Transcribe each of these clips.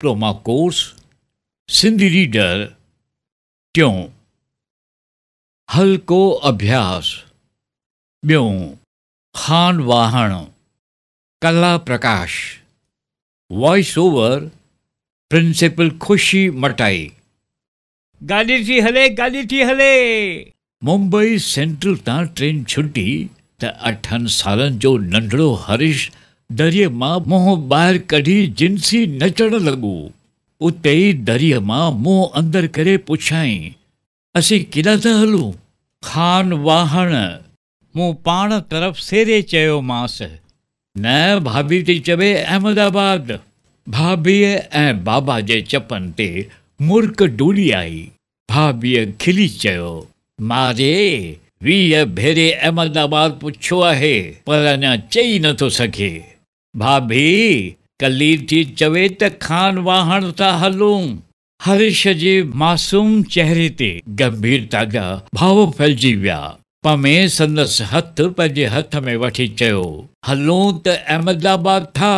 Diploma course Sindhi reader ٽيون هلڪو اڀياس ٻيون خان واهڻ ڪلا پرڪاش وائس اوور پرنسپل خوشي مٽائي. گاڏي ٿي هلي گاڏي ٿي هلي. ممبئي سينٽرل تان ٽرين ڇٽي ته اٺن سالن جو ننڍڙو هرش دريء مان منهن ٻاهر ڪڍي جنسي نچڻ لڳو. اتي ئي دريء مان منهن اندر ڪري پڇيائين، اسين ڪيڏانهن ٿا هلون؟ خان واهڻ. مون پاڻ طرف سيري چيومانس. نه ڀاڀي ٿي چوي احمد آباد. ڀاڀيء ۽ بابا جي چپن تي مرڪ ڊوڙي آئي. ڀاڀيء کلي چيو، ماري، 20 ڀيري احمد آباد پڇيو آهي، پر اڃا چئي نٿو سگهي. ڀاڀي، ڪلي ٿي چوي ته خان واهڻ ٿا هلون. هرش جي معصوم چهري تي گنڀيرتا جا ڀاو ڦهلجي ويا. پمي سندس هٿ پنهنجي هٿ ۾ وٺي چيو، هلون ته احمد آباد ٿا،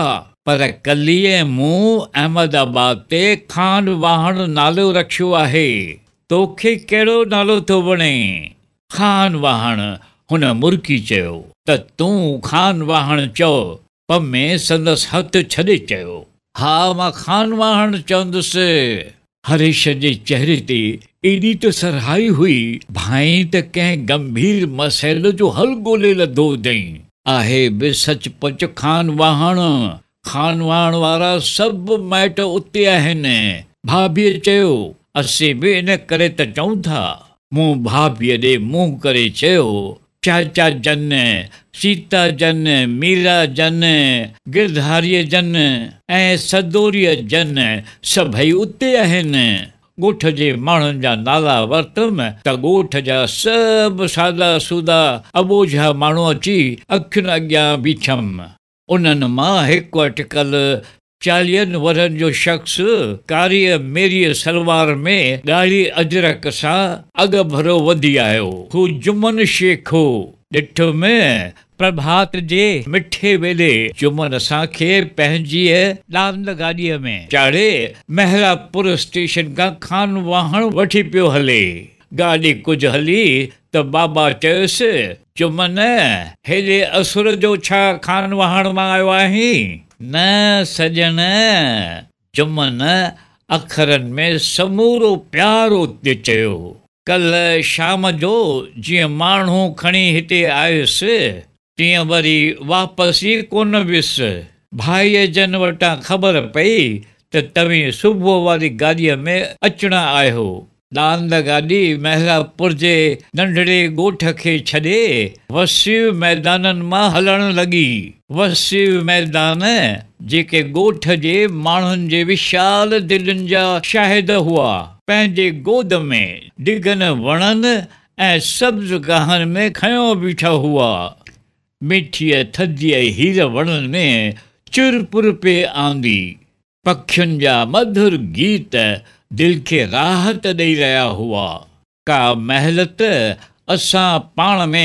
پر ڪلي ۽ مون احمد آباد تي خان واهڻ نالو رکيو آهي. توکي ڪهڙو نالو ٿو وڻي؟ خان واهڻ، هن مرڪي چيو. ته تون خان واهڻ چئو. پمي سندس هٿ ڇڏي چيو. ها، مان خان واهڻ چوندس. هرش جي چهري تي ايڏي ته سرهائي هئي، ڀانئين ته ڪنهن گنڀير مسئلي جو حل ڳولي لڌو اٿئين. آهي به سچ پچ خان واهڻ. خان واهڻ وارا سڀ مائٽ اتي آهن. ڀاڀيء چيو، اسين به ان ڪري ته چئون ٿا. مون ڀاڀيء ڏي منهن ڪري چيو، چاچا جن، سيتا جن، ميرا جن، گرڌاريء جن ۽ سدوريء جن سڀئي اتي آهن. ڳوٺ جي ماڻهن جا نالا ورتم ته ڳوٺ جا سڀ سادا سودا اٻوجها ماڻهو اچي اکين اڳيان بيٺم. انهن مان هڪ اٽڪل 40 ورهين جو شخص ڪاريء ميريء سلوار ۾ ڳاڙهي اجرڪ سان اڳڀرو وڌي آيو. هو جمن شيخ هو. ڏٺم پرڀات جي مٺي ويلي جمن اسان کي پنهنجيء ڏاند گاڏيء ۾ چاڙهي محرابپور اسٽيشن کان خان واهڻ وٺي پيو هلي. گاڏي ڪجهه هلي ته بابا چيس، جمن، هيڏي اسر جو ڇا خان واهڻ مان آيو آهين؟ نه سڄڻ، جمن اکرن ۾ سمورو پيار اوتي چيو، ڪلهه شام جو جيئن ماڻهو کڻي هتي آيس، تيئن وري واپس ئي ڪونه ويس. ڀائيء جن وٽان خبر پئي ته توهين صبح واري گاڏيء ۾ اچڻا آهيو. ڏاند گاڏي محرابپور جي ننڍڙي ڳوٺ کي ڇڏي وسيع ميدانن مان هلڻ لڳي. وسيع ميدان جيڪي ڳوٺ جي ماڻهن جي وشال دلين جا شاهد هئا، پنهنجي گود ۾ ڊگهن وڻن ۽ سبز گاهن ۾ کنيو بيٺا هئا. مٺيء ٿڌيء هير وڻن ۾ چرپر پئي آندي. پکين جا مڌر گيت دل کي راحت ڏئي رهيا هئا. ڪا مهل ته اسان پاڻ ۾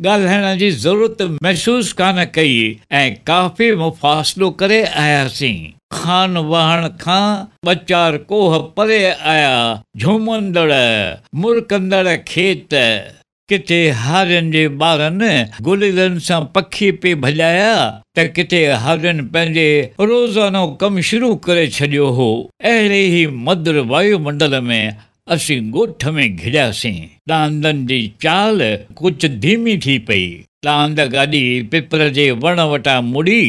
ڳالهائڻ جي ضرورت محسوس ڪانه ڪئي ۽ ڪافي مفاصلو ڪري آياسين. خان واهڻ کان ٻه چار ڪوهه پري آيا جهومندڙ، مرڪندڙ کيت. ڪٿي هارين جي ٻارن گليلن سان پکي پئي ڀڄايا ته ڪٿي هارين پنهنجي روزانو ڪم شروع ڪري ڇڏيو هو. اهڙي ئي مڌر وايو منڊل ۾ اسين ڳوٺ ۾ گهڙياسين. ڏاندن جي چال ڪجهه ڌيمي ٿي پئي. ڏاند گاڏي پپر جي وڻ وٽان مڙي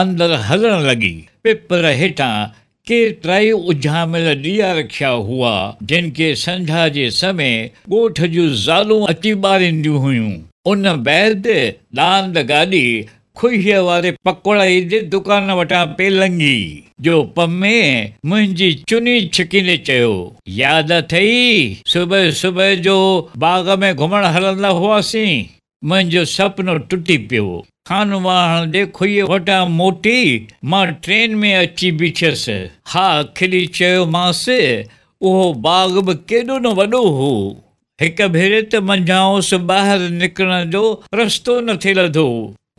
اندر هلڻ لڳي. پپر هيٺان ڪيترائي اجهاميل ڏيئا رکيا هئا، جن کي سنجها جي سمي ڳوٺ جون زالون اچي ٻارينديون هيون. ان بعد ڏاند گاڏي کوهيء واري پڪوڙائي جي دڪان وٽان پئي لنگهي، جو پمي منهنجي چني ڇڪيندي چيو، ياد اٿئي، صبح صبح جو باغ ۾ گهمڻ هلندا هئاسين؟ منهنجو سپنو ٽٽي پيو. خان واهڻ جي کوهيء وٽان موٽي مان ٽرين ۾ اچي بيٺيس. ها، کلي چيومانس، اهو باغ به ڪيڏو نه وڏو هو. هڪ ڀيري ته منجهانئس ٻاهر نڪرڻ جو رستو نه ٿي لڌو.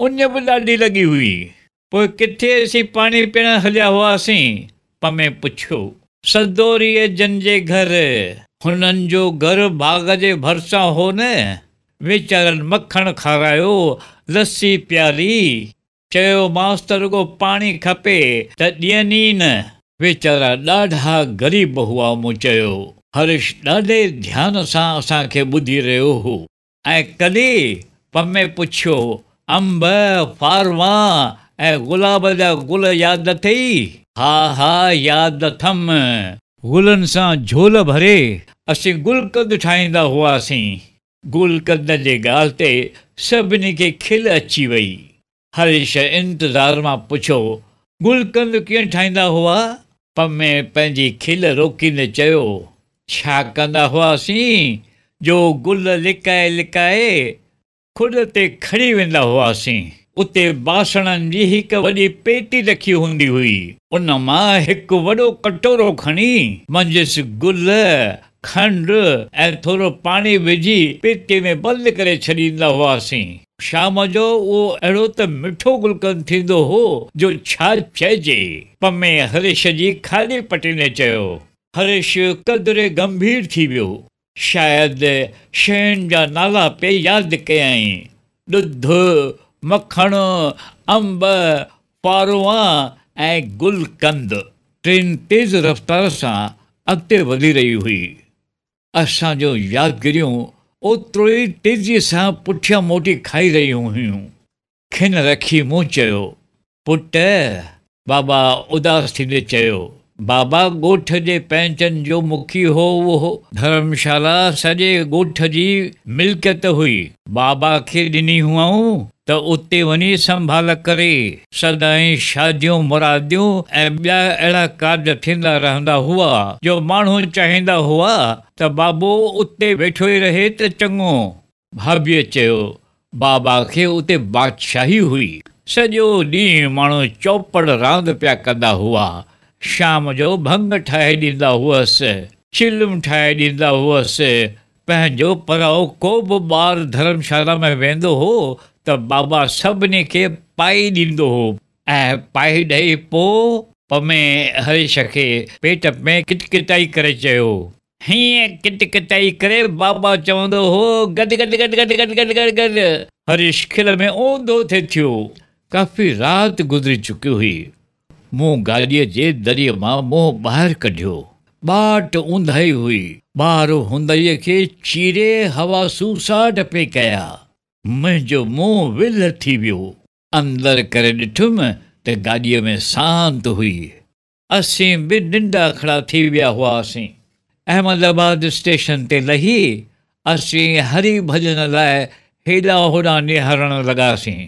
اڃ به ڏاڍي لڳي هئي. پوء ڪٿي اسين پاڻي پيئڻ هليا هئاسين. پمي پڇيو. سدوريء جن جي گهر. هنن جو گهر باغ جي ڀرسان هو نه؟ ويچارن مکڻ کارايو، لسي پياري. چيومانس ته رڳو پاڻي کپي ته ڏين ئي نه. ويچارا ڏاڍا غريب هئا مون چيو. هرش ڏاڍي ڌيان سان اسان کي ٻڌي رهيو هو. ۽ ڪلي؟ پمي پڇيو. انب، فاروان ۽ گلاب جا گل ياد اٿئي؟ ها ها ياد اٿم. گلن سان جهول ڀري اسين گلقند ٺاهيندا هئاسين. گلقند جي ڳالهه تي سڀني کي کل اچي وئي. هرش انتظار مان پڇيو، گلقند ڪيئن ٺاهيندا هئا؟ پمي پنهنجي کل روڪيندي چيو، ڇا ڪندا هئاسين جو گل لڪائي لڪائي کڏ تي کڻي ويندا هئاسين. اتي باسڻن جي هڪ وڏي پيتي رکي هوندي هئي. ان مان هڪ وڏو ڪٽورو کڻي منجهس گل، کنڊ ۽ ٿورو پاڻي وجهي پيتي ۾ بند ڪري ڇڏيندا هئاسين. شام جو اهو اهڙو ته مٺو گلقند ٿيندو هو جو ڇا چئجي. پمي هرش جي کاڏي پٽيندي چيو. هرش قدري گنڀير ٿي ويو. شايد شين جا نالا پئي ياد ڪيائين. ڏڌ، مکڻ، انب، فاروان ۽ گلقند. ٽرين تيز رفتار سان اڳتي وڌي رهي هئي. اسان جون يادگيريون اوترو ئي تيزيء سان پٺيان موٽي کائي رهيون هيون. کن رکي مون چيو، پٽ! بابا اداس ٿيندي چيو، بابا ڳوٺ جي پئنچن جو مکي هو اهو ڌرمشالا سڄي ڳوٺ جي ملڪيت هئي. بابا کي ڏني هئائون ته اتي وڃي سنڀال ڪري. سدائين شاديون مراديون ۽ ٻيا اهڙا ڪارج ٿيندا رهندا هئا جو ماڻهو چاهيندا هئا ته بابو اتي ويٺو ئي رهي ته چڱو. ڀاڀيء چيو، بابا کي اتي بادشاهي هئي. سڄو ڏينهن ماڻهو چوپڙ راند پيا ڪندا هئا. شام جو ڀنگ ٺاهي ڏيندا هئس، چلم ٺاهي ڏيندا هئس، پنهنجو پرائو ڪو به ٻار ڌرمشالا ۾ ويندو هو ته بابا سڀني کي پائي ڏيندو هو ۽ پائي ڏئي پوء پمي هريش کي پيٽ ۾ ڪتڪتائي ڪري چيو. هيئن ڪتڪتائي ڪري بابا چوندو هو گد گد گد گد گد گد گد گد. هريش کل ۾ اونڌو ٿي ٿيو. ڪافي رات گذري چڪي هئي. مون گاڏيء جي دريء مان منهن ٻاهر ڪڍيو. ٻاٽ اونداهي هئي. ٻاهر هوندائيء کي چيري هوا سوساٽ پئي ڪيا. منهنجو منهن ولهه ٿي ويو. اندر ڪري ڏٺم ته گاڏيء ۾ سانت هئي. اسين به ننڊ اکڙا ٿي ويا هئاسين. احمد آباد اسٽيشن تي لهي اسين هري ڀڄن لاء هيڏانهن هوڏانهن نهارڻ لڳاسين.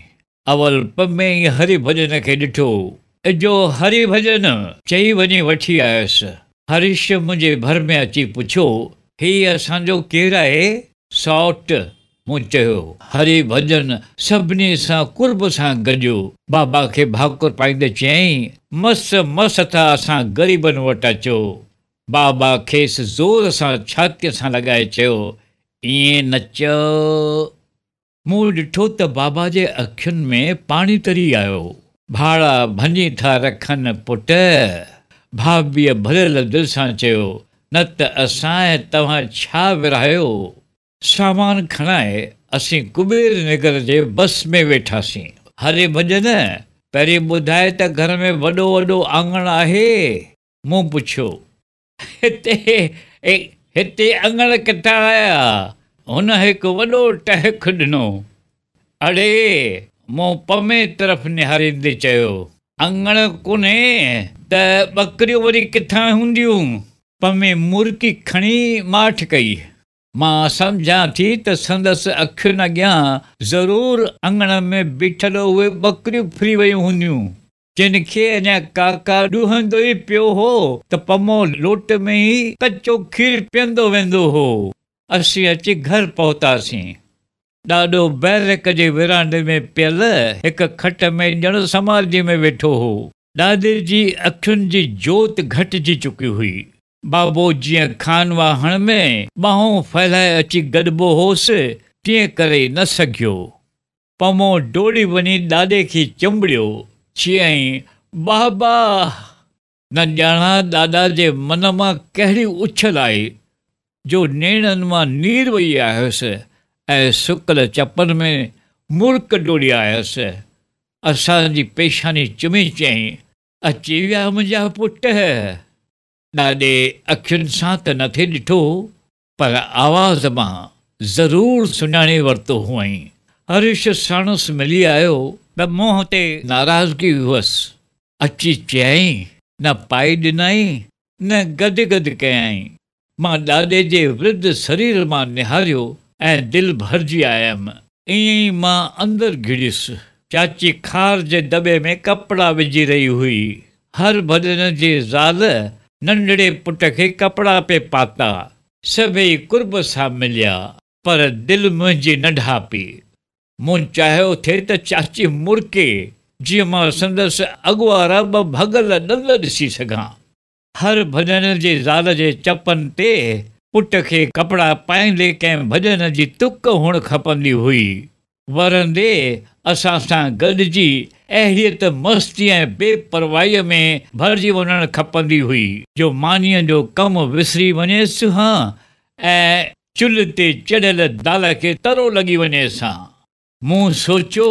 اول پمي ئي هري ڀڄن کي ڏٺو. اجهو هري ڀڄن! چئي وڃي وٺي آيس. هريش منهنجي ڀر ۾ اچي پڇيو، هي اسان جو ڪير آهي؟ سئوٽ، مون چيو. هري ڀڄن سڀني سان قرب سان گڏيو. بابا کي ڀاڪر پائيندي چيائين، مس مس ٿا اسان غريبن وٽ اچو. بابا کيس زور سان ڇاتيء سان لڳائي چيو، ائين نه چئو. مون ڏٺو ته بابا جي اکين ۾ پاڻي تري آيو. ڀاڙا ڀڃي ٿا رکن پٽ. ڀاڀيء ڀريل دل سان چيو، نه ته اسان ۽ توهان ڇا ورهايو؟ سامان کڻائي اسين ڪبير نگر جي بس ۾ ويٺاسين. هري ڀڄن، پهرين ٻڌاء ته گهر ۾ وڏو وڏو آڱڻ آهي؟ مون پڇيو. هتي هتي اڱڻ ڪٿان آيا؟ هن هڪ وڏو ٽهڪ ڏنو. اڙي! مون پمي طرف نهاريندي چيو. اڱڻ ڪونهي ته ٻڪريون وري ڪٿان هونديون؟ پمي مرڪي کڻي ماٺ ڪئي. مان سمجهان ٿي ته سندس اکين اڳيان ضرور اڱڻ ۾ بيٺل اهي ٻڪريون ڦري ويون هونديون. جن کي اڃا ڪاڪا ڏوهندو ئي پيو هو ته پمو لوٽ ۾ ئي ڪچو کير پيئندو ويندو هو. اسين اچي گهر پهتاسين. ڏاڏو بئرڪ جي ورانڊي ۾ پيل هڪ کٽ ۾ ڄڻ سماڌيء ۾ ويٺو هو. ڏاڏي جي اکين جي جوت گهٽجي چڪي هئي. بابو جيئن خانواهڻ ۾ ٻانهون ڦهلائي اچي گڏبو هوس، تيئن ڪري نه سگهيو. پمو ڊوڙي وڃي ڏاڏي کي چنبڙيو، چيائين، بابا! نه ڄاڻان ڏاڏا جي من مان ڪهڙي اڇل آئي، جو نيڻن مان نير وهي آيس ۽ سڪل چپن ۾ مرڪ ڊوڙي آيس. اسان جي پيشاني چمي چيائين، اچي ويا منهنجا پٽ! ڏاڏي اکين سان ته نٿي ڏٺو، پر آواز مان ضرور سڃاڻي ورتو هئائين. هرش ساڻس ملي آيو ته منهن تي ناراضگي هئس. اچي چيائين، نه پائي ڏنائين، نه گد گد ڪيائين. مان ڏاڏي جي ورڌ سرير مان نهاريو ۽ دل ڀرجي آيم. ائين ئي مان اندر گهڙيس. چاچي کار جي دٻي ۾ ڪپڙا وجهي رهي هئي. هر ڀڄن جي زال ننڍڙي پٽ کي ڪپڙا پئي پاتا. سڀيئي قرب سان مليا، پر دل منهنجي نه ڍاپي. مون چاهيو ٿي ته چاچي مرڪي، جيئن مان سندس اڳوارا ٻه ڀڳل ڏند ڏسي سگهان. هر ڀڄن جي زال جي چپن تي پٽ کي ڪپڙا پائيندي ڪنهن ڀڄن جي تڪ هئڻ کپندي هئي. ورندي اسان سان گڏجي اهڙيء ته مستي ۽ بي پرواهيء ۾ ڀرجي وڃڻ کپندي هئي، جو مانيء جو ڪم وسري وڃيس ها ۽ چلهه تي چڙهيل دال کي ترو لڳي وڃيس ها. مون سوچيو،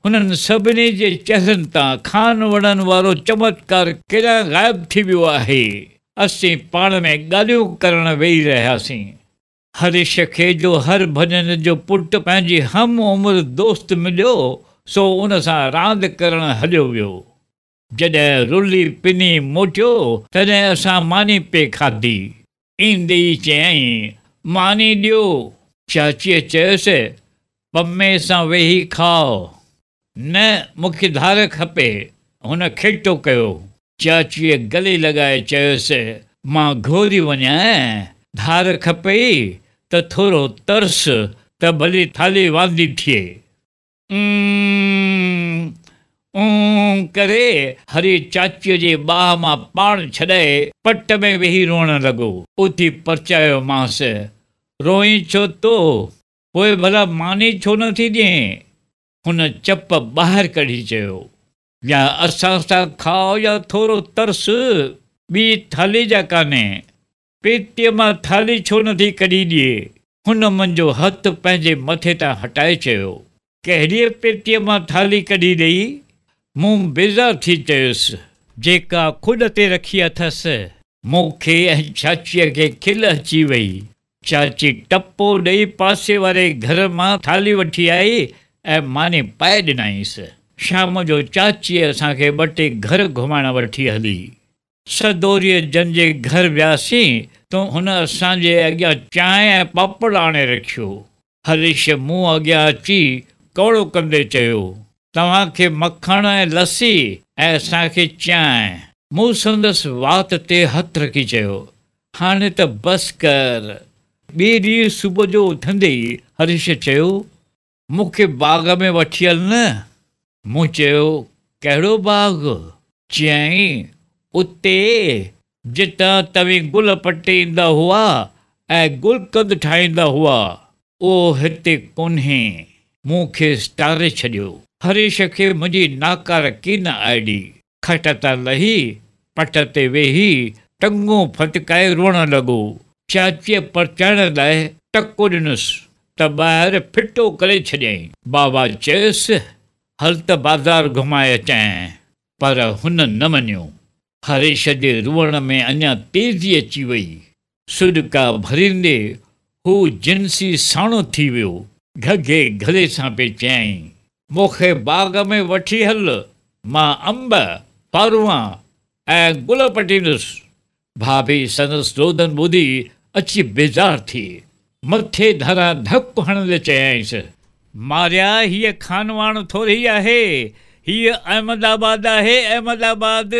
هنن سڀني جي چهرن تان خانوڙن وارو چمتڪار ڪيڏانهن غائب ٿي ويو آهي. اسين پاڻ ۾ ڳالهيون ڪرڻ ويهي رهياسين. هرش کي جو هر ڀڄن جو پٽ پنهنجي هم عمر دوست مليو، سو ان سان راند ڪرڻ هليو ويو. جڏهن رلي پني موٽيو، تڏهن اسان ماني پئي کاڌي. ايندي ئي چيائين، ماني ڏيو. چاچيء چيس، پمي سان ويهي کاء. نه، مون کي ڌار کپي. هن کيٽو ڪيو. چاچيء گلي لڳائي چيس، مان گهوري وڃانء، ڌار کپيئي ته ٿورو ترس ته ڀلي ٿالهي واندي ٿئي. اون اون ڪري هري چاچيء جي ٻانهن مان پاڻ ڇڏائي پٽ ۾ ويهي روئڻ لڳو. اٿي پرچايومانس، روئين ڇو ٿو؟ پوء ڀلا ماني ڇو نه ٿي ڏئين؟ هن چپ ٻاهر ڪڍي چيو. يا اسان سان کاء يا ٿورو ترس، ٻي ٿالهي جا ڪانهي. پيتيء مان ٿالهي ڇو نٿي ڪڍي ڏئي؟ هن منهنجو هٿ پنهنجي مٿي تان هٽائي چيو. ڪهڙيء پيتيء مان ٿالهي ڪڍي ڏئي؟ مون بيزار ٿي چيس. جيڪا کڏ تي رکي اٿس. مون کي ۽ چاچيء کي کل اچي وئي. چاچي ٽپو ڏئي پاسي واري گهر مان ٿالهي وٺي آئي ۽ ماني پائي ڏنائينس. شام جو چاچيء اسان کي ٻه ٽي گهر گهمائڻ وٺي هلي. سدوريء جن جي گهر وياسين ته هن اسان جي اڳيان چانهه ۽ پاپڙ آڻي رکيو. هريش مون اڳيان اچي ڪوڙو ڪندي چيو، توهان کي مکڻ ۽ لسي ۽ اسان کي چانهه. مون سندس وات تي هٿ رکي چيو، هاڻي ته بس ڪر. ٻئي ڏينهن صبح جو اٿندي ئي هريش چيو، مون کي باغ ۾ وٺي هل نه. مون چيو، ڪهڙو باغ؟ چيائين، اتي، جتان توهين گل پٽي ايندا هئا ۽ گلقند ٺاهيندا هئا، اهو هتي ڪونهي. مون کيس ٽاري ڇڏيو. هريش کي منهنجي ناڪار ڪين آئڙي. کٽ تان لهي، پٽ تي ويهي، ٽنگون ڦٽڪائي روئڻ لڳو. چاچيء پرچائڻ لاء ٽڪو ڏنس ته ٻاهر ڦٽو ڪري ڇڏيائين. بابا چيس، هل ته بازار گهمائي اچانء. پر هن نه مڃيو. هريش جي روئڻ ۾ اڃا تيزي اچي وئي. سڏڪا ڀريندي هو جنسي ساڻو ٿي ويو. گهگهي گلي سان پئي چيائين. مون کي باغ ۾ وٺي هل، مان انب، ڦاروئان ۽ گل پٽيندس. ڀاڀي سندس رودن ٻڌي اچي بيزار ٿي. مٿي ڌران ڌڪ هڻندي چيائينس. ماريا، هيء خانواهڻ ٿوري آهي، هيء احمد آباد آهي، احمد آباد.